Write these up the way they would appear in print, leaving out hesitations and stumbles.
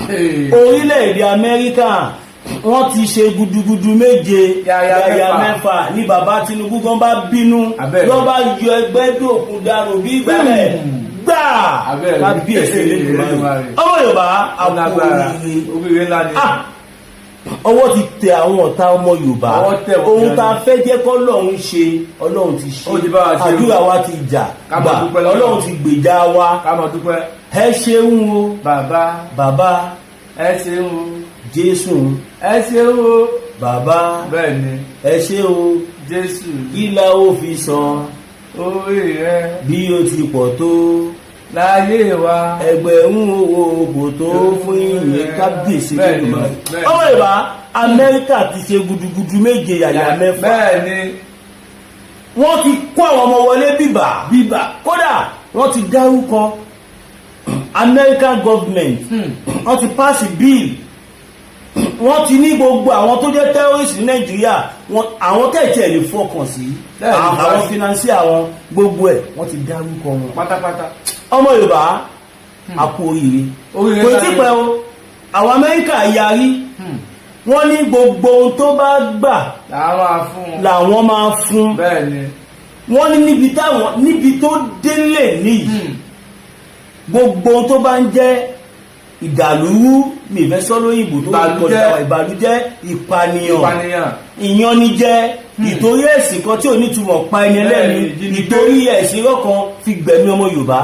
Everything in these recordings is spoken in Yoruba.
Hey. Orílẹ̀-èdè Amẹ́ríkà, wọ́n ti ṣe gudugudu 7 Yàyà yàyà mẹ́fà. 6 ní bàbá Tinubu gan bá bínú Abẹ́rẹ́. lọ́ bá yọ Ẹgbẹ́tókun dànù bí gbẹ́lẹ̀ gbà. Abẹ́rẹ́. Kábíyèsí Elédùmarè. Elédùmarè. Ọmọ Yorùbá, àpò Lágbára. oríire. Oríire ńlá ni. Ah! Ọwọ́ ti tẹ àwọn ọ̀tá ọmọ Yorùbá. Ọwọ́ tẹ̀ wọ́n Ohun gan tá a ni. fẹ́ jẹ́ kọ́ Ọlọ́run ṣe, Ọlọ́run ti ṣe. Ó ti bá wa ṣe o. Àdúrà wa ti jà Ká gbà. máa dúpẹ́ lọ́wọ́. Ọlọ́run ti gbèjà wa. Ká máa dúpẹ́. Ẹ ṣeun o. Bàbá. Bàbá. Ẹ ṣeun o. Jésù. Ẹ ṣeun o. Bàbá. Bẹ́ẹ̀ ni. Ẹ ṣé o. Jésù. Kí la ó fi san Orí rẹ bí ó ti pọ̀ tó láyé wa. Ẹgbẹ̀rún owó kò tó fún ìyẹn. Kábíyèsí Bẹ́ẹ̀ ni, Olódùmarè. bẹ́ẹ̀ ni. Ọmọ Yorùbá, Amẹ́ríkà ti ṣe gudugudu 7 yàyà 6. Bẹ́ẹ̀ ni. Wọ́n ti kó àwọn ọmọ wọlé bíbà bíbà. Kódà wọ́n ti dárúkọ American government, wọ́n ti pass bill, wọ́n ti ní gbogbo àwọn tó jẹ́ terrorist ní Nàìjíríà, àwọn tẹ̀tẹ̀ lè fọkàn sí, Bẹ́ẹ̀ ni, àwọn financier àwọn, gbogbo ẹ̀ wọ́n ti dárúkọ wọn. Pátápátá. Ọmọ Yorùbá, a kú oríire. Oríire Kò ńlá tí ni. pẹ́ o, àwọn Amẹ́ríkà yarí, wọ́n ní gbogbo ohun tó bá gbà Làwọn máa fún un. làwọn máa fún. Bẹ́ẹ̀ ni. Wọ́n ní níbi táwọn níbi tó délé níyì, gbogbo ohun tó bá ń jẹ́ ìdàlúrú, mi ìfẹ́ sọ lóyìnbó tó Ìbànújẹ́. kọjá wa, ìbànújẹ́, ìpànìyàn, Ìpànìyàn. ìyanijẹ, ìtorí ẹ̀sìn kan tí ò ní túmọ̀ pa ẹni ẹlẹ́ni, Ìjínigbé. ìtorí ẹ̀sìn irọ́ kan fi gbẹ̀mí ọmọ Yorùbá,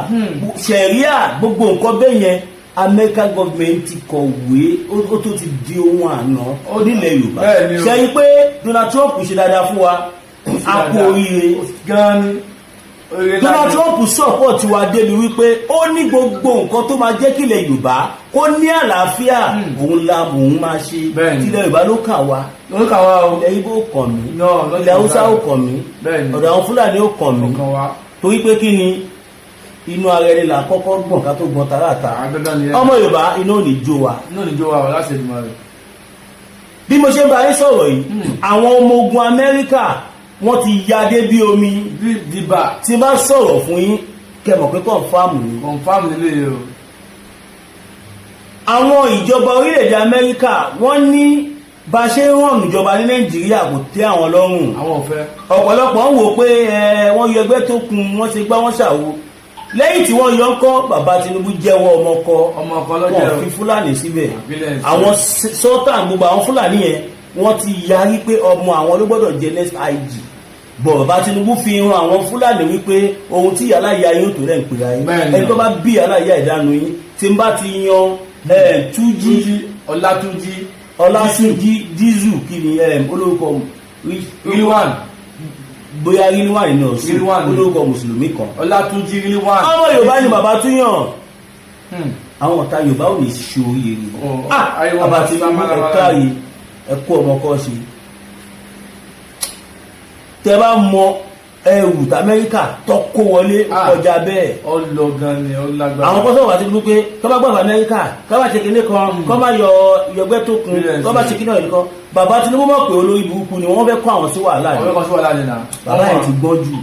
ṣẹ̀ríà, gbogbo nǹkan bẹ́ẹ̀ yẹn, American government ti kọ̀wé, ó tó ti di ohun àná nílẹ̀ Yorùbá. Bẹ́ẹ̀ ni o. Ṣe pé Donald Trump ṣe dáadáa fún wa, a kú oríire. Gan ni. Oríire ńlá Donald ni. Trump support wa débi wípé ó ní gbogbo nǹkan tó máa jẹ́ kílẹ̀ Yorùbá kó ní àlàáfíà, òun la òun máa ṣe. Bẹ́ẹ̀ ni. Tílẹ̀ Yorùbá ló kà wá. Ló kà wá o. Ilẹ̀ Ìgbò kàn mí, No, lọ́sẹ̀ ilẹ̀ Haúsá Yorùbá. ò kàn mí, Bẹ́ẹ̀ ni. ọ̀dọ̀ àwọn Fúlàní ò kàn mí, Ọkàn wa. torí pé kí ni, inú ara ẹni là kọ́kọ́ gbọ̀n ká tó gbọ̀n tààràtà. Àgbẹ̀dọ̀ ni ẹ. Ọmọ Yorùbá, iná ò ní jó wa. Inú òní jó wa o láti ẹ̀dùnmọ̀ rẹ̀. Bí mo ṣe ń bá yín sọ̀rọ̀ yìí, àwọn ọmọ ogun Amẹ́ríkà, wọ́n ti ya dé bí omi. Bí dìbà. Tí n bá sọ̀rọ̀ fún yín, kẹ́ mọ̀ pé confirm ni. Confirm nílé yìí o. Àwọn ìjọba orílẹ̀-èdè Amẹ́ríkà, wọ́n ní bá a ṣe ń ràn ìjọba ní Nàìjíríà kò tẹ́ àwọn lọ́rùn. Àwọn ò fẹ́. Ọ̀pọ̀lọpọ̀ ń wò pé ẹ, wọ́n yọ Ẹgbẹ́tókun, wọ́n ṣe gbá, wọ́n ṣàwo. Lẹ́yìn tí wọ́n yọ ń kọ́, bàbá Tinubu jẹ́wọ́ ọmọ kọ. Ọmọ ọkọ lọ́jọ́. Wọ́n fi Fúlàní síbẹ̀. Àbílẹ̀ sí. Àwọn sultan, gbogbo àwọn Fúlàní yẹn, wọ́n ti yarí pé ọmọ àwọn ló gbọ́dọ̀ jẹ next IG bọ̀. Bàbá Tinubu fi hàn àwọn Fúlàní wípé ohun tí yàrá ìyá yóò tó rẹ̀ ń pè ayé. Bẹ́ẹ̀ni. Ẹni tó bá bí yàrá ìyá ìdánu yín tí n bá ti yan Túnjí. Túnjí Ọlátúnjí. Ọlátúnjí Dísù, kí ni olórúkọ? Rilwan. Bóyá Rilwan ní ọ̀sùn. Rilwan ni. Olórúkọ mùsùlùmí kan. Ọlátúnjí Rilwan. Ọmọ Yorùbá ni bàbá tún yàn. Àwọn ọ̀tá Yorùbá ò ní ṣe oríire. Oh, Ah, ayé wọn bàbá máa Tinubu, sá málámálá. ẹ káàyè, ẹ kó ọmọ kọ́ ṣe. Tẹ bá mọ ẹrù t'Amẹ́ríkà tó kó wọlé, Ah. kọjá bẹ́ẹ̀. Ọlọ gan ni, ó lágbára. Àwọn kan sọ̀rọ̀ àti Tinubu pé kọ́ bá gbàgbà Amẹ́ríkà, kọ́ bá ṣe kinní kan, kọ́ bá yọ Ẹgbẹ́tókun, kọ́ bá ṣe kinní kan. Bàbá Tinubu mọ̀ pé olórí burúkú ni wọ́n fẹ́ kó àwọn sí wàhálà ni. Ọ̀rẹ́ kan sí wàhálà ni nà. Bàbá yẹn ti gbọ́n jù.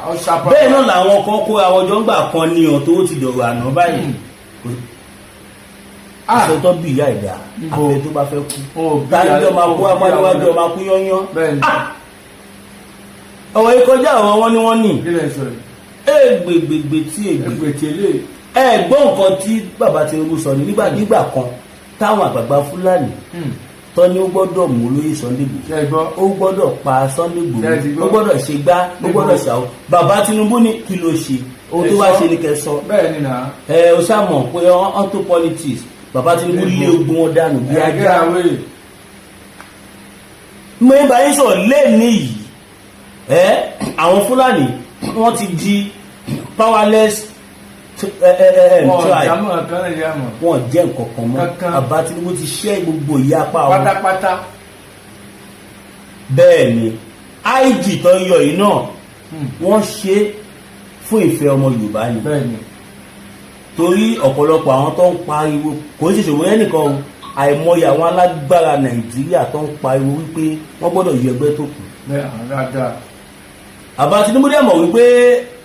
Ọ ṣapa. Bẹ́ẹ̀ náà làwọn kan kó àwọn jọ ń gbà kan ní ọ̀ tó ti dọ̀rọ̀ àná báyìí. Ah. Ìṣòtọ́ bí ìyá ìdá. Níbo? Àfẹ tó bá fẹ́ kú. Wọn ò bí Tájọ́ máa kú, wọn ò bí apáníwájú àwọn ọmọ akú yányán. Bẹ́ẹ̀ni. Ah! Ọ̀rọ̀ yìí kọjá àwọn wọn ni wọ́n ní. Kí lẹ sọ yìí? Ègbègbègbè tí ègbè. Ẹgbẹ́ tẹ́lẹ̀. Ẹ gbọ́ nǹkan tí bàbá Tinubu sọ ní nígbà kan táwọn àgbààgbà Fúlàní tọ́ ní ó gbọ́dọ̀ mú olóyè Sunday Igboho, Ṣe é gbọ́? ó gbọ́dọ̀ pa Sunday Igboho, Ṣé ẹ ti gbọ́? ó gbọ́dọ̀ ṣe gbá, ó gbọ́dọ̀ ṣàwọ́. Bàbá Tinubu ní kí ló ṣe? Ohun tó bá ṣe ni kẹ́ sọ. Bẹ́ẹ̀ ni nà. Ẹ o ṣàmọ̀ pé onto politics, bàbá Tinubu lé ogun wọn dànù bí Ẹ ajá. get away. Mo ń bá yín sọ̀rọ̀ lẹ́ẹ̀ni yìí, ẹ àwọn Fúlàní, wọ́n ti di powerless Wọn tribe. jámọ̀ kan lè jámọ̀. Wọn jẹ́ nǹkan kan mọ́. Kankan. Bàbá Tinubu ti ṣẹ́ gbogbo ìyapa wọn. Pátápátá. Bẹ́ẹ̀ ni IG tó ń yọ yìí náà, wọ́n ṣe fún ìfẹ́ ọmọ Yorùbá ni. Bẹ́ẹ̀ ni. Torí ọ̀pọ̀lọpọ̀ àwọn tó ń pariwo, kò ń ṣe ṣòwò ẹnìkan o, àìmọye àwọn alágbára Nàìjíríà tó ń pariwo wípé wọ́n gbọ́dọ̀ yọ Ẹgbẹ́tókun. Bẹ́ẹ̀ àwọn dáadáa. Bàbá Tinubu dẹ̀ mọ̀ wípé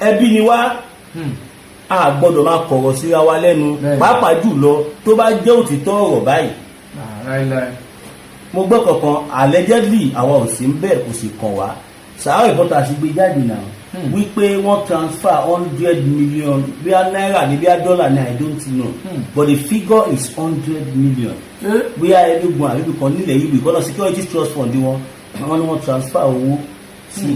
ẹbí ni wá. A gbọ́dọ̀ máa kọ̀rọ̀ síra wa lẹ́nu, pàápàá jùlọ tó bá jẹ́ òtítọ́ ọ̀rọ̀ báyìí. Láíláí. Mo gbọ́ kankan, allegedly, àwa ò sí ń bẹ̀, kò sì kàn wá. Sahara Reporters gbé jáde náà wípé wọ́n transfer 100 million, bíi náírà ní bíi dọ́là ní, I don't know, but the figure is 100 million. Bóyá Enugu àbíbi kan nílẹ̀ yìí, ìkọ́nà Security Trust Fund wọn, wọ́n ní wọ́n transfer owó sí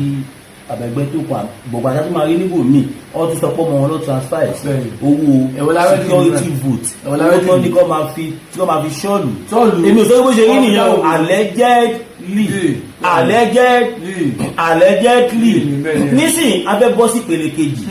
àbẹ̀gbẹ́ tó kọ gbọ̀gbà tá a tún máa rí níbò míì. Wọ́n tún sọ pé ọmọ wọn ló transfer ẹ̀ sí owó Èwo la fẹ́ dìbò security náà? vote, Èwo la fẹ́ owó tó ní dìbò? kọ́ máa fi ṣọ́ọ̀lù. Ṣọ́ọ̀lù. Èmi ò sọ pé bó ṣe rí nìyẹn o. Ọ̀pọ̀. Allegedly, allegedly, allegedly. Bẹ́ẹ̀ ni. Nísìn, a fẹ́ bọ́ sí ìpele kejì.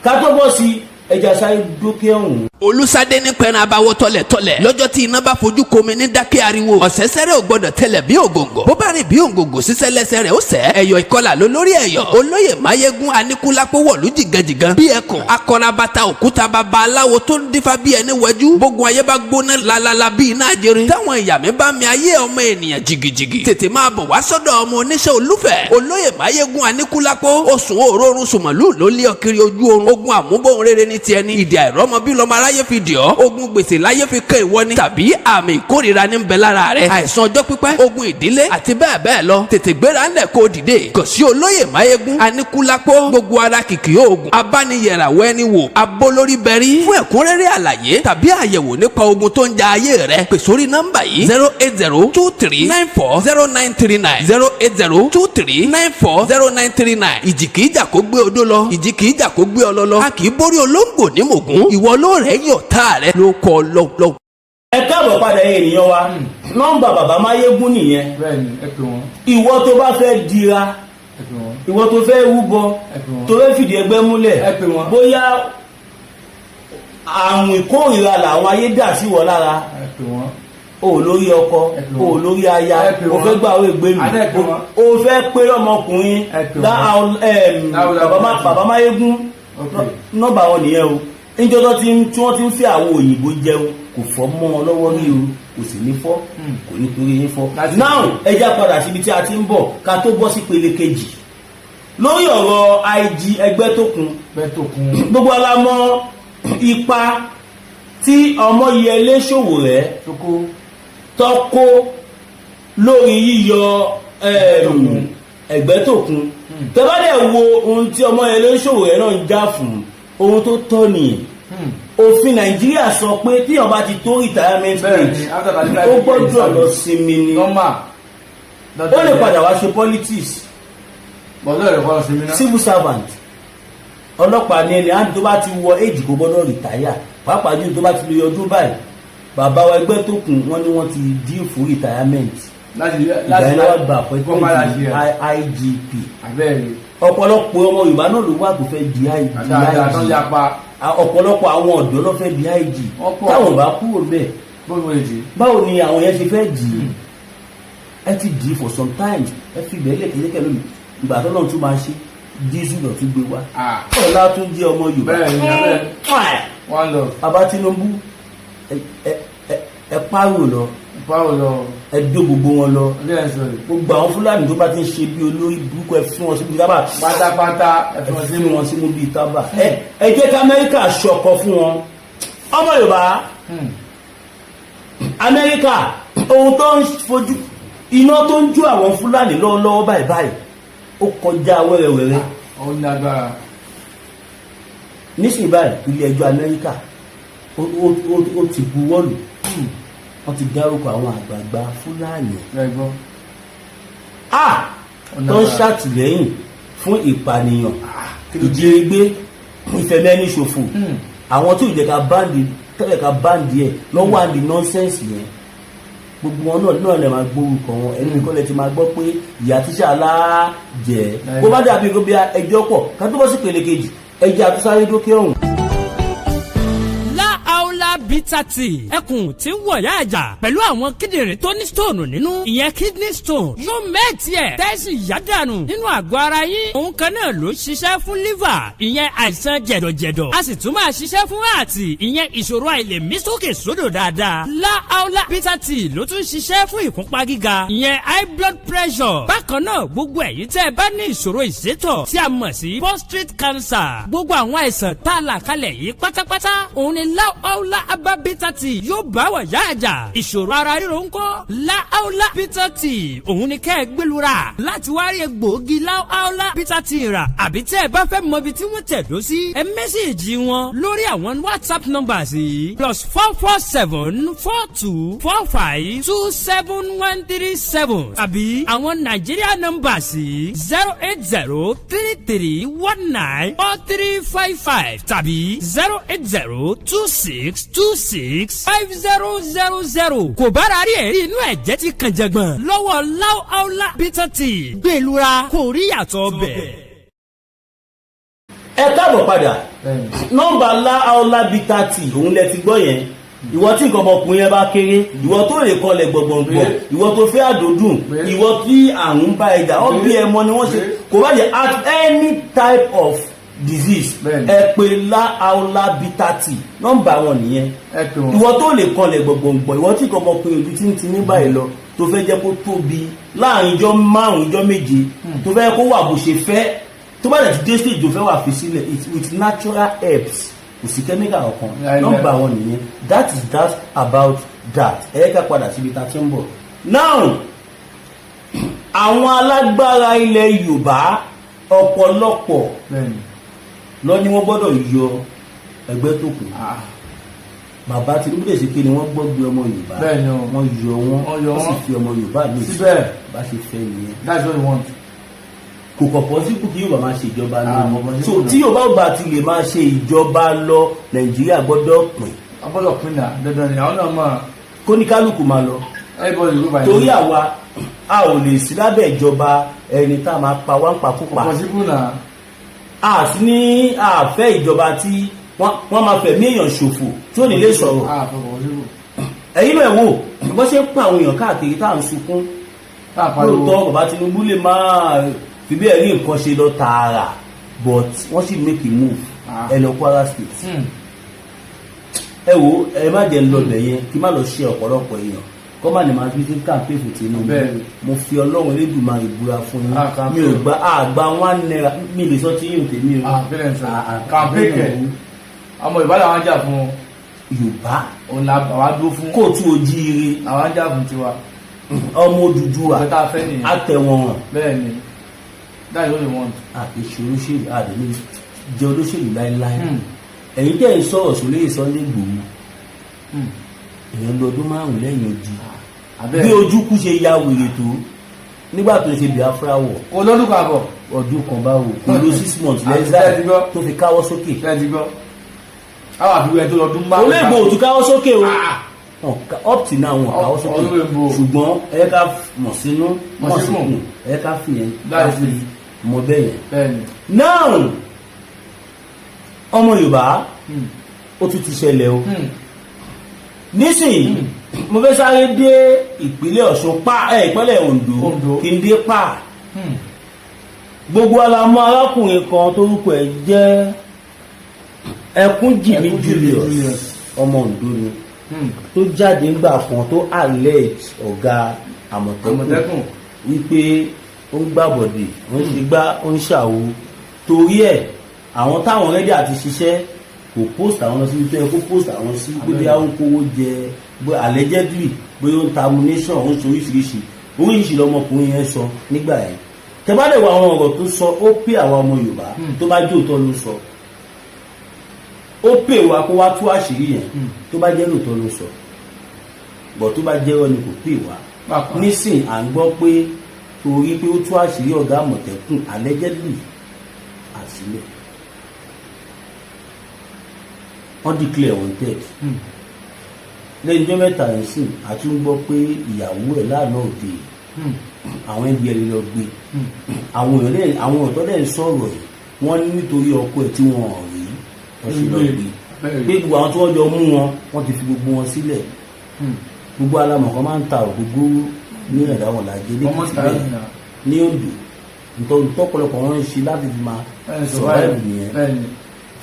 Ká tó bọ́ sí ẹja, sáré dókè ọ̀hún. Olùsádé ní pẹ̀rẹ̀ abawọ́ tọ́lẹ̀tọ́lẹ̀ lọ́jọ́ tí iná bá fojú komi ní dákẹ́ ariwo. Ọ̀sẹ̀sẹ̀rẹ̀ ò gbọ́dọ̀ tẹlẹ̀ bí ògòǹgò, bó bá rìn bí ògòǹgò sísẹ́ lẹ́sẹ̀ rẹ̀ ó sẹ́. Ẹ̀yọ̀ ìkọlà ló lórí ẹ̀yọ̀. Olóyè Máyégún Aníkúlápó wọ̀lú jìgànjìgàn bí ẹkùn akọrabata òkúta, bàbá aláwo tó ń dífá bí ẹni wẹjú. Gbogbo ayé bá gbóná lalala bí iná ajere, táwọn ìyá mi bá mi ayé ọmọ ènìyàn jìgìjìgì, tètè máa bọ̀ wá sọ́dọ̀ ọmọ oníṣẹ́ olúfẹ̀, olóyè Máyégún Aníkúlápó. Oṣù òórùn sùmọ̀lú ló lé ọ kiri ojú oorun. Ogun àmúbọ̀n rere ní tiẹ̀ ní ìdí àìrọ́mọ bí lọ́mọ aráyé fi dì ọ́. Ogun gbèsè láyé fi kẹ́ ìwọ ni, tàbí àmì ìkórìíra ní ń bẹ lára rẹ, àìsàn ọjọ́ pípẹ́, ogun ìdílé àti bẹ́ẹ̀ bẹ́ẹ̀ lọ. Tètè gbéra ńlẹ̀ kó dìde kò sí olóyè Máyégún Aníkúlápó. Gbogbo ara kìkì oògùn abániyẹ̀ràwọ̀ ẹni wò abólórí bẹ̀rí. Fún ẹ̀kúnrẹ́rẹ́ àlàyé tàbí àyẹ̀wò nípa ogun tó ń ja ayé rẹ, pè sórí nọ́mbà yìí: 08023940939, 08023940939. Ìjì kìí jà kó gbé odó lọ, ìjì kìí jà kó gbé ọlọ lọ. A kì í borí olóńgbò ní mògún. Ìwọ ló rẹ̀ yọ̀ tá rẹ ló kọ́ lọ́wọ́. Ẹ káàbọ̀ padà, ẹ̀yin ènìyàn wa. Nọ́mbà bàbá Máyégún nìyẹn. Bẹ́ẹ̀ni, ẹ pè wọ́n. Ìwọ tó bá fẹ́ dira, Ẹ pè wọ́n. ìwọ tó fẹ́ rúbọ, Ẹ pè wọ́n. tó fẹ́ fìdí ẹgbẹ́ múlẹ̀, Ẹ pè wọ́n. bóyá àrùn ìkórìíra làwọn ayé dà sí wọ lára, Ẹ pè wọ́n. o ò lórí ọkọ, Ẹ pè o ò wọ́n. lórí aya, Ẹ pè o wọ́n. fẹ́ gbà àwọn ìgbélu, Adé, ẹ pè wọ́n. o fẹ́ pé lọ́mọkùnrin. Ẹ pè wọ́n. Láwùláwù. Bàbá Máyégún, nọ́mbà wọn nìyẹn o. Níjọ́ tó ti ń tí wọ́n ti ń fi àwọn òyìnbó jẹun, kò fọ́ mọ́ wọn lọ́wọ́ rí o, kò sì ní fọ́, kò ní torí yín fọ́. Now, ẹ já padà síbi tí a ti ń bọ̀ ká tó bọ́ sí pele kejì lórí ọ̀rọ̀ IG Ẹgbẹ́tókun. Ẹgbẹ́tókun. Gbogbo ala mọ̀ ipa tí Ọmọyẹlé Sowore Tókó. tọ́kó lórí yíyọ Ẹgbẹ́tókun. Tẹ́ bá dẹ̀ wo ohun tí Ọmọyẹlé Sowore náà ń jà fún, ohun tó tọ́ nìyẹn. Òfin Nàìjíríà sọ pé tíyàn bá ti tó retirement age, After 35 ó gbọ́dọ̀ lọ sinmi ni. Normal. Ó lè padà wá ṣe politics. Bọ̀dọ̀ rẹ̀ kọ́ lọ sinmi náà. Civil servant, ọlọ́pàá ní ẹni àti tó bá ti wọ age, kò gbọ́dọ̀ retire, pàápàá jù tó bá ti lè ọdún báyìí. Bàbá wa Ẹgbẹ́tókun, wọ́n ní wọ́n ti deal fún retirement. Láti Ìgbà yẹn lọ́wọ́ gba kó padà appointment ṣe ẹ̀. IGP. Abẹ́rẹ́. Ọ̀pọ̀lọpọ̀ ọmọ Yorùbá náà ló wà tó fẹ́ di IG. Dáadáa tó ń yapa. Ọ̀pọ̀lọpọ̀ àwọn ọ̀dọ́ ló fẹ́ di IG. Wọ́n pọ̀. Táwọn bá kúrò bẹ́ẹ̀, Bó ló lè dì? báwo ni àwọn yẹn ṣe fẹ́ dì í? Ẹ ti dì í for some times, ẹ fi ìbẹ̀lẹ̀ kékeré lónìí. Ìgbà tó náà tún máa ṣe diesel náà tún gbé wá, ọ̀la tún jẹ́ ọmọ Yorùbá. Bẹ́ẹ̀ ni, abẹ́rẹ́. One love. Bàbá Tinubu, ẹ párò lọ. Báwo lọ? Ẹ dó gbogbo wọn lọ. Ilé ẹ̀ sọ̀rọ̀. Gbogbo àwọn Fúlàní tó bá ti ń ṣe bí olórí burúkú, ẹ fún wọn síbi tábà. Pátápátá, ẹ Ẹ fi wọn fún sínú. wọn sínú bíi tábà. Ẹ jẹ́ kí Amẹ́ríkà ṣọkọ fún wọn. Ọmọ Yorùbá, Amẹ́ríkà, ohun tó ń fojú iná tó ń jó àwọn Fúlàní lọ́wọ́lọ́wọ́ báyìí báyìí, ó kọjá wẹ́rẹ́wẹ́rẹ́. Ó ní agbára. Nísìnyí báyìí, ilé ẹjọ́ Amẹ́ríkà ó ti buwọ́lù, wọ́n ti dárúkọ àwọn àgbààgbà Fúlàní Ẹ gbọ́. tó ń ṣàtìlẹ́yìn fún ìpànìyàn, ìjínigbé, ìfẹ̀mẹ́niṣòfò, àwọn tí ò jẹ́ ká ban tẹ́lẹ̀ ká ban ẹ̀ lọ́wọ́ àdì nonsense yẹn. Gbogbo wọn náà lè máa gbórúkọ wọn. Ẹni nìkan lè ti máa gbọ́ pé ìyá tíṣà láàjẹ́ kó bá dàbí kó bí ẹjọ́ pọ̀. Ká tó bọ́ sí pele kejì, ẹjẹ́ àtúnṣáré dókè ọ̀hún. Láàólà bíi. bitter tea. Ẹkùn tí ń wọ̀yá àjà pẹ̀lú àwọn kíndìnrín tó ní stone nínú, ìyẹn kidney stone, yóò mẹ́ẹ̀tì ẹ̀ tẹ́sí yádànù nínú àgọ́ ara yín. Òun kan náà ló ṣiṣẹ́ fún liver, ìyẹn àìsàn jẹ̀dọ̀jẹ̀dọ̀. A sì tún máa ṣiṣẹ́ fún heart, ìyẹn ìṣòro àìlèmí sókè sódò dáadáa. Láàólà bitter tea ló tún ṣiṣẹ́ fún ìfúnpá gíga, ìyẹn high blood pressure. Bákan náà, gbogbo ẹ̀yin tẹ́ ẹ bá ní ìṣòro ìsétọ̀ tí a mọ̀ sí prostate cancer, gbogbo àwọn àìsàn tá a là kalẹ̀ yìí pátápátá, òun ni Láàólà herbal bitter tea yóò bá wà yá àjà. Ìṣòro ara ríro ńkọ́? Láàólà bitter tea òun ni kẹ́ ẹ gbẹlura láti wá rí egbòogi Láàólà bitter tea rà, àbí tẹ́ ẹ bá fẹ́ mọ ibi tí wọ́n tẹ̀dó sí, ẹ message wọn lórí àwọn WhatsApp numbers yìí: +44 7424 527137, àbí àwọn Nàìjíríà numbers yìí: 08033194355 tàbí 08026265000. Kò bára rí ẹ̀rí inú ẹ̀jẹ̀ ti kàn jẹ̀gbọ̀n lọ́wọ́ Láàólà bitter tea, gbẹ̀lura kò rí yàtọ̀ bẹ̀. Ẹ káàbọ̀ padà. Nọ́mbà Láàólà bitter tea òun lẹ ti gbọ́ yẹn. Ìwọ tí nǹkan ọmọkùnrin yẹn bá kéré, ìwọ tó lè kọlẹ̀ gbọ̀ngbọ̀ngbọ̀, ìwọ tó fẹ́ àdódùn, ìwọ tí àrùn bá ẹja ọ bí ẹmọ ni wọ́n ṣe kò bá jẹ́, at any type of disease, ẹ pè Láàólà bitter tea, nọ́mbà wọn nìyẹn. Ìwọ tó lè kọlẹ̀ gbọ̀ngbọ̀ngbọ̀, ìwọ tí nǹkan ọmọkùnrin ojú tí ń ti ní báyìí lọ, tó fẹ́ jẹ́ kó tóbi láàrin ijọ́ 5, ijọ́ 7, tó fẹ́ kó wà bó ṣe fẹ́, tó bá dẹ̀ ti dé stage tó fẹ́ wà, fi sílẹ̀. It's with natural herbs, kò sí chemical kankan. Nọ́mbà wọn nìyẹn. That is that about that. Ẹ ká padà síbi tá a ti ń bọ̀. Now, àwọn alágbára ilẹ̀ Yorùbá ọ̀pọ̀lọpọ̀ lọ ní wọ́n gbọ́dọ̀ yọ ẹgbẹ́ tó kù. Bàbá Tinubu lè ṣe kí ni wọ́n gbọ́ gbé ọmọ Yorùbá, wọ́n yọ wọ́n, wọ́n sì fi ọmọ Yorùbá ní síbẹ̀. Bá ṣe fẹ́ nìyẹn. That's what we want. Kò kọ̀ possible kí Yorùbá máa ṣe ìjọba lọ. So tí Yorùbá ò bá ti lè máa ṣe ìjọba lọ, Nàìjíríà gbọ́dọ̀ pín. A gbọ́dọ̀ pín náà, dandan ni, àwọn náà mọ̀. Kóníkálukú máa lọ. Everybody go by. Torí àwa a ò lè sí lábẹ́ ìjọba ẹni tá a máa pa wá ń pakúpa. Kò possible náà. A sì ní àfẹ́ ìjọba tí wọ́n máa fẹ̀mí èèyàn ṣòfò tí ò ní lè sọ̀rọ̀. Ẹ̀yin náà wò bó ṣe ń pa àwọn èèyàn káàkiri tá à ń sunkún. Lóòótọ́, bàbá Tinubu lè máa fi bẹ́ẹ̀ rí nǹkan ṣe lọ tààrà, but wọ́n sì make a move. Ẹ lọ Kwara State, ẹ wo, ẹ má jẹ́ ń lọ bẹ̀ yẹn kí má lọ ṣe ọ̀pọ̀lọpọ̀ èèyàn kọ́ má ní máa fi sí campaign fún Tinubu. Mo fi Ọlọ́run Elédùmarè búra fún yín, mi ò gba àgbà ₦1, mi lè sọ tí yóò tèmi o. Campaign kẹ, ọmọ Yorùbá làwọn jà fún. Yorùbá. Òun la àwa dúró fún. Kóòtù ojíire. Àwọn jà fún tiwa. Ọmọ Odùduwà àtẹ̀wọ̀n. Bẹ́ẹ̀ni, that's what we want. Àìṣe olóṣèlú, àdèmí jẹ́ olóṣèlú láéláé. Ẹ̀yin tẹ́ ń sọ̀rọ̀ sólè Sunday Igboho, èèyàn lọ ọdún 5 lẹ́yìn odi bí Ojukwu ṣe ya wèrè tó nígbà tó ń ṣe Biafra wọ̀. Kò lọ́dún kan àbọ̀. Ọdún kan báwo? Kò ló 6 months lẹ́sà tó fi káwọ́ sókè. Àwọn àfiwé tó lọ́dún 5. Olóògbé ò tún káwọ́ sókè o. Up till now, wọn káwọ́ sókè, ṣùgbọ́n ẹ ká mọ̀ sínú mọ̀ síkùn, ẹ ká fi yẹn ká fi mọ bẹ́ẹ̀ yẹn. Now, ọmọ Yorùbá, ó tún ti ṣẹlẹ̀ o. Nísìnyí, mo fẹ́ sáré dé ìpínlẹ̀ Ọ̀ṣun pa ẹ, ìpínlẹ̀ Oǹdó kí n dé pa. Gbogbo alamọ arákùnrin kan torúkọ ẹ̀ jẹ́ Ẹkúnjìmí Julius, ọmọ Oǹdó ni, tó jáde ńgbà kan tó allege ọ̀gá Àmọ̀tẹ́kùn wípé ó ń gbàbọ̀dè, ó ń ṣe gbá, ó ń ṣàwo, torí ẹ̀ àwọn táwọn ready àti ṣiṣẹ́ kò post àwọn lọ síbi tó yẹ kó post àwọn sí, pé bí àwọn kówó jẹ, allegedly, bóyá ó ń ta ammunition, ó ń ṣe oríṣiríṣi oríṣiríṣi lọmọkùnrin yẹn sọ nígbà yẹn. Tẹ́bá wọ àwọn ọ̀rọ̀ tó sọ, ó pè àwọn ọmọ Yorùbá, tó bá jẹ́ òótọ́ ló sọ, ó pè wá kó wá tú àṣírí yẹn. Tó bá jẹ́ lóòótọ́ ló sọ bọ̀, tó bá jẹ́rọ́ ni kò pè wá. Nísìn, à ń gbọ́ pé torí pé ó tú àṣírí ọ̀gá Àmọ̀tẹ́kùn allegedly àsílẹ̀, wọ́n declare wanted lẹ́yìn ọjọ́ 3 yìí sìn. Àti ń gbọ́ pé ìyàwó ẹ̀ lánàá òde, àwọn NDLEA lọ gbé. Àwọn èèyàn lẹ́yìn, àwọn ọ̀tọ́ dẹ̀ ń sọ̀rọ̀ yìí, wọ́n ní nítorí ọkọ ẹ̀ tí wọ́n rí, wọ́n sì lọ gbé. Pé gbogbo àwọn tí wọ́n jọ mú wọn, wọ́n ti fi gbogbo wọn sílẹ̀. Gbogbo alamọ̀ kan máa ń ta ògógóró ní ẹ̀dáwọ̀n làjẹ́ ní Wọ́n ta Kìtìbẹ̀ ìyàn. ní Oǹdó. Nítorí tọ́pọ̀lọpọ̀ wọn ń ṣe láti fi máa survive nìyẹn Bẹ́ẹ̀ni.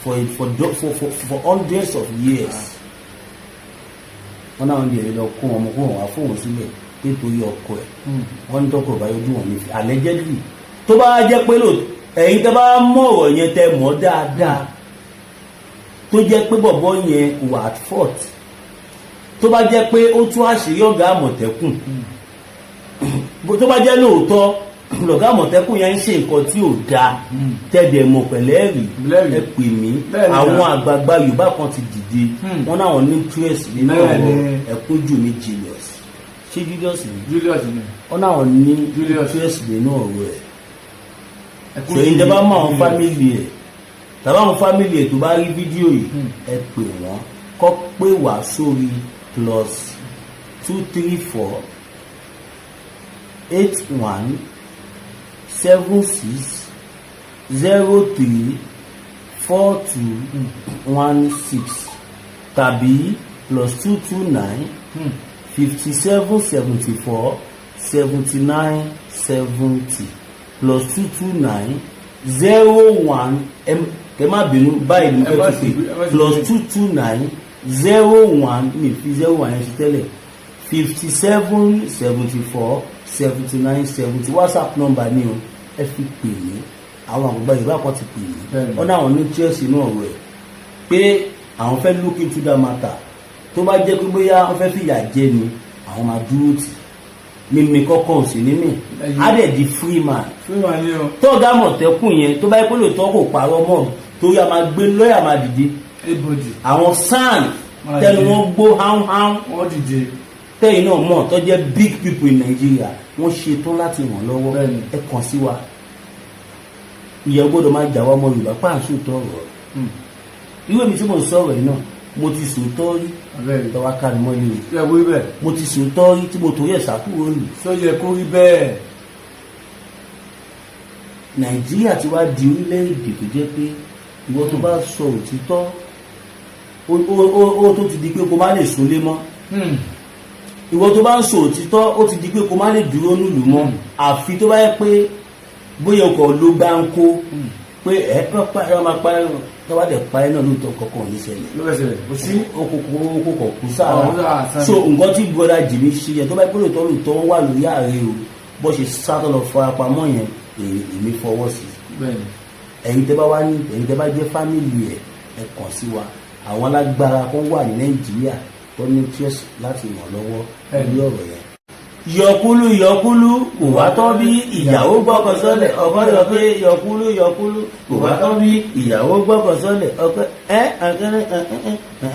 for for for for for hundreds of years. Wọn náà ń di ẹ̀rí lọ kó wọn kó wọn wá fóun sílẹ̀ nítorí ọkọ ẹ̀. Wọ́n ní tọkọ bá yọjú wọn nífi allegedly. Tó bá jẹ́ pé lò ẹ̀yin tẹ́ bá mọ̀ ọ̀rọ̀ yẹn, tẹ́ mọ̀ dáadáa, tó jẹ́ pé bọ̀bọ̀ yẹn wà at fault, tó bá jẹ́ pé ó tú àṣírí ọ̀gá Àmọ̀tẹ́kùn, tó bá jẹ́ lóòótọ́ lọ̀gá Àmọ̀tẹ́kùn yẹn ń ṣe nǹkan tí ò dáa, tẹ̀dẹ̀ mọ̀ pẹ̀lẹ́ rí, Lẹ́rìí. ẹ pè mí. Bẹ́ẹ̀ni. Àwọn àgbààgbà Yorùbá kan ti dìde, wọ́n náà ní interest nínú ọ̀rọ̀ Ẹkúnjùmí Julius. Ṣé Julius ni? Julius ni. Wọ́n náà ní Julius. interest nínú ọ̀rọ̀ ẹ̀. Sèyí tẹ́ bá mọ àwọn family ẹ̀ tàbí àwọn family ẹ̀ tó bá rí fídíò yìí, ẹ pè wọ́n, kọ́ pé wá sórí +234 81 76 03 42 16 tàbí +229 57 74 79 70, +229 01. Ẹ má bínú, báyìí ní Ẹ má fẹ́ sì ti ẹ má pè sì plus bínú. 229 01, mi fi 01 yẹn ṣe tẹ́lẹ̀, 57 74 79 70. WhatsApp number ni o, ẹ fi pè mí. Àwọn àgbàgbà Yorùbá kan ti pè mí. Wọ́n ní àwọn ní interest inú ọ̀rọ̀ ẹ̀, pé àwọn fẹ́ look into that matter. Tó bá jẹ́ pé bóyá wọ́n fẹ́ fìyà jẹ ni, àwọn máa dúró tì mímí kọ́kọ́ ò sí ní mí. Á dẹ̀ di free man. Fún wa ní o. Tọ́gá Àmọ̀tẹ́kùn yẹn, tó bá yẹ pé lóòótọ́ kò parọ́ mọ́, torí a máa gbé lọ́ọ̀yà máa dìde. Everybody. Àwọn SAN Máa tẹnu dìde. wọn gbó háúnháún. Wọ́n dìde. Tẹ́yìn náà mọ̀ tó jẹ́ big people in Nigeria, wọ́n ṣetán láti ràn lọ́wọ́. Ẹ kàn sí wa. Ìyẹn gbọ́dọ̀ máa jà wá ọmọ Yorùbá páàsì òótọ́ ọ̀rọ̀. Irú èmi tí mò ń sọ̀rọ̀ yìí náà, mo ti sòótọ́ rí. Abẹ́rẹ́. Tọ́wá ká mi mọ́lé o. Yẹ kó rí bẹ́ẹ̀. Mo ti sòótọ́ rí tí mo torí ẹ̀ sá kúrò lù. Sọ yẹ kó rí bẹ́ẹ̀. Nàìjíríà ti wá di orílẹ̀-èdè tó jẹ́ pé ìwọ tó bá sọ òtítọ́, ó tó ti di pé kó má lè súnlé mọ́. Ìwọ tó bá ń sọ òtítọ́, ó ti di pé kó má lè dúró nílùú mọ́, àfi tó bá yẹ pé bóyá ọkọ̀ ló gbá ń kó pé ẹ pa ẹ máa pa ẹ, tó bá dẹ̀ pa ẹ náà lóòótọ́, kọ̀ọ̀kan ò ní ṣẹlẹ̀. Ló fẹ́ ṣẹlẹ̀ kò sí. Okòkò kú Àwọn sára. sáà. So nǹkan tí brother Jimmy ṣe yẹn, tó bá yẹ pé lóòótọ́ lóòótọ́ wọ́n wà lórí ààrẹ o, bó ṣe sátọ̀ lọ farapamọ́ yẹn, èmi fọwọ́ sí i. Ẹ̀yin tẹ́ bá wá ní, ẹ̀yin tẹ́ bá jẹ́ family ẹ̀, ẹ kàn sí wa. Àwọn alágbára kan wà ní Nàìjíríà tó ní interest láti ràn lọ́wọ́ lórí ọ̀rọ̀ yẹn. Yọkúlú yọkúlú kò wá tọ́ bí ìyàwó gbọ́kọ̀ sọ́lẹ̀ ọkọ yọ pé yọkúlú yọkúlú kò wá tọ́ bí ìyàwó gbọ́kọ̀ sọ́lẹ̀ ọkọ ẹ ẹ ẹ ẹ ẹ.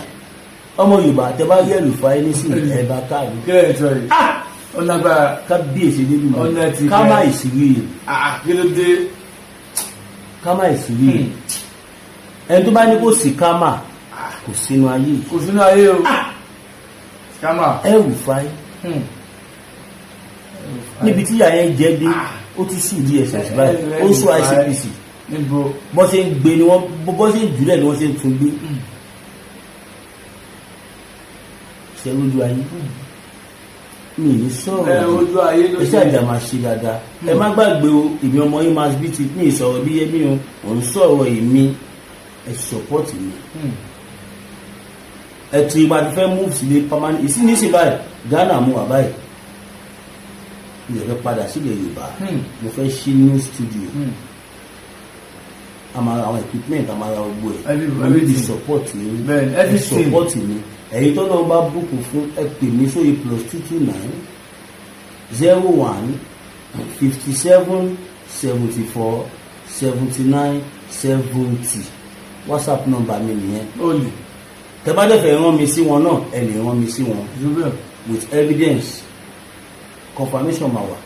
Ọmọ Yorùbá, tẹ́ bá rí El-Rufai nísìnyí, ẹ bá káàdì. Kí lẹ́yìn sọ yìí? Ó lágbára. Kábíyèsí nínú Ọ̀nà ti ká má bẹ̀. ìsírí. Ah, kí ló dé? Ká má ìsírí. Ẹni tó bá ní kò sí kámà, kò sínú ayé yìí. Kò sínú ayé o. Scammer. El-Rufai, níbi tí ìyá yẹn jẹ́ dé, ó ti sùn DSS báyìí, ó sùn ICPC. Níbo? Bọ́ ṣe ń gbé ni wọ́n, bọ́ ṣe ń jùlẹ̀ ni wọ́n ṣe ń tún gbé ṣe lójú ayé mi ní sọ̀rọ̀. Ẹ ojú ayé ló ẹ ṣáàjà máa ṣe dáadáa. Ẹ má gbàgbé o, èmi ọmọ yín máa bí ti ní ìsọ̀rọ̀ bí yẹmí o, ò ń sọ̀rọ̀ èmi. Ẹ support mi. Ẹ ti ipa ti fẹ́ move sílé permanent ìsínísìn báyìí. Ghana mú wà báyìí, mi ò fẹ́ padà sílẹ̀ Yorùbá. Mo fẹ́ ṣí new studio. A máa ra àwọn equipment, a máa ra gbogbo ẹ̀. Mo need Everything. support yín. Bẹ́ẹ̀ni, Ẹ everything. support mi. Ẹ̀yin tó lọ́wọ́ bá bùkún fún, ẹ pè mí sórí +229 01 57 74 79 70. WhatsApp number mi nìyẹn. Olè. Tẹ́ bá dẹ̀ fẹ́ rán mi sí wọn náà, ẹ lè rán mi sí wọn Jùbẹ́. with evidence. Confirmation máa wà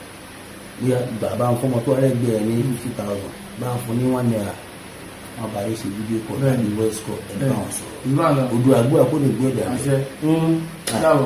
bóyá gbà bá ń fọmọ tó ẹlẹgbẹ́ ẹ ní 50,000, bá ń fún ní ₦1, wọn bá yẹ ṣe video call tàbí voice call, ẹ bá wọn sọ̀rọ̀. Ìlú àná. Odò àgbà kò ní gbé ẹ̀dá. Àṣẹ. Dáwọ̀.